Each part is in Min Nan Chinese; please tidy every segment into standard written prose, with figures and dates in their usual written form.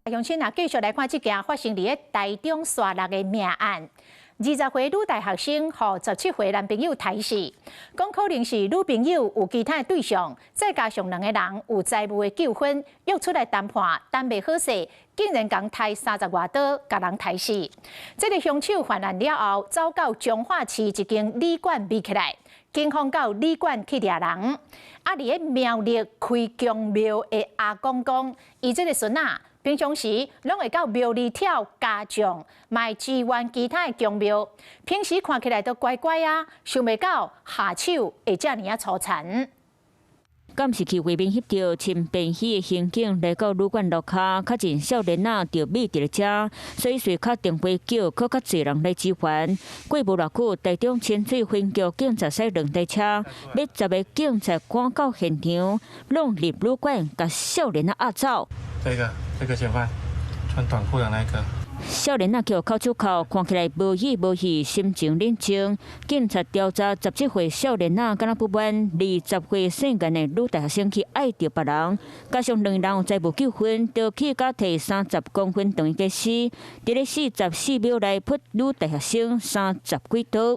鄉親啊，繼續來看這件發生佇咧台中沙鹿的命案。20歲女大學生予17歲男朋友刣死，講可能是女朋友有其他的對象，再加上兩個人有債務的糾紛，約出來談判，談袂好勢，竟然共刣三十外刀，共人刣死。這个兇手犯案了後，走到彰化市一間旅館匿起來，警方到旅館去掠人。啊，佇咧苗栗開宮廟的阿公講，伊這个孫仔平常時攏會到廟裡跳家將，嘛會支援其他的宮廟。平時看起來都乖乖啊，想袂到下手會遮爾仔粗殘。監視器畫面翕著穿便衣的刑警來到旅館樓跤，確認少年仔就匿佇咧遮，所以隨敲電話叫閣較濟人來支援。過無偌久，台中清水分局警察駛兩台車，欲10個警察趕到現場，攏入旅館，共少年仔押走。這個嫌犯穿短褲的那個。少年仔予銬手銬，看起來無意無去，心情冷靜。警察調查17歲少年仔，敢若不滿20歲姓顏的女大學生去愛著別人，加上兩人有債務糾紛，就去共提30公分長的家私，佇咧44秒內噗女大學生三十幾刀。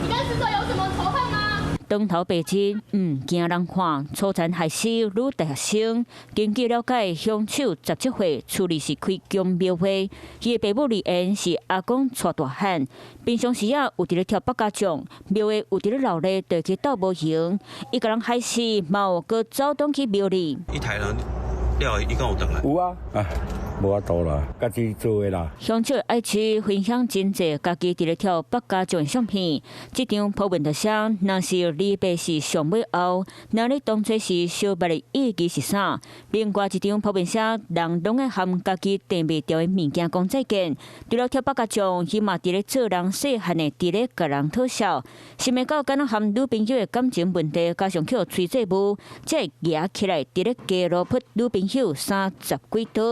你跟死者有什麼仇恨嗎？當頭白日，毋驚人看，粗殘害死女大學生。根據了解，兇手十七歲，厝裡是開宮廟會，伊的爸母離緣是阿公帶大漢。平常時仔有佇咧跳百家將，廟會有佇咧鬧熱，就去鬥無閒。伊共人害死，嘛有閣走轉去廟裡。伊刣人了，伊敢有轉來？有啊，啊，無法度啦，家己做的啦。兇手愛妻分享真濟家己佇咧跳百家將的相片，這張 po 文就寫，若是離別是上尾後，若你當初是相捌的意義是啥？另外一張 po 文寫，人攏愛和家己綴袂著的物件講再見。除了跳百家將，伊嘛佇咧做人細漢的，佇咧共人討笑。想袂到，敢若和女朋友的感情問題，加上予催債務，才會蜈起來佇咧街路噗女朋友三十幾刀。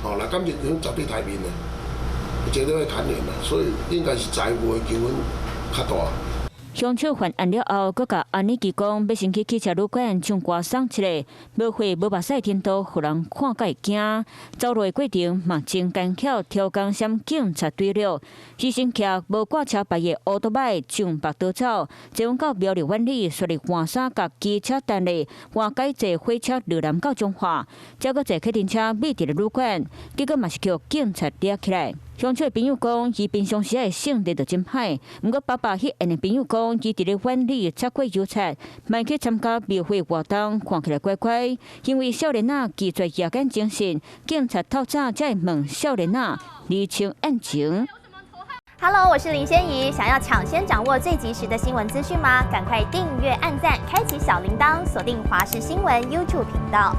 哦，那感情絕對台面的，絕對會牽連啦，所以應該是債務的糾紛較大。兇手犯案了後，閣共安妮基講，欲先去汽車旅館唱歌爽一下，無血無目屎程度，予人看甲會驚。走路的過程嘛真艱巧，刁工閃警察追掠，犧牲騎無掛車牌的歐多擺上北逃走，前往到苗栗苑裡，煞咧換衫共機車等咧，換改坐火車越南到彰化，才閣坐客運車匿佇咧旅館，結果嘛是予警察掠起來。兇手的朋友講，伊平常時的性格就真歹。毋過爸爸彼緣的朋友講，伊佇咧苑裡擦過油漆，嘛去參加廟會活動，看起來乖乖。因為少年仔拒絕夜間偵訊，警察透早才會問少年仔釐清案情。 Hello，我是林仙怡，想要搶先掌握最及時的新聞資訊嗎？趕快訂閱、按讚、開啟小鈴鐺，鎖定華視新聞 YouTube 頻道。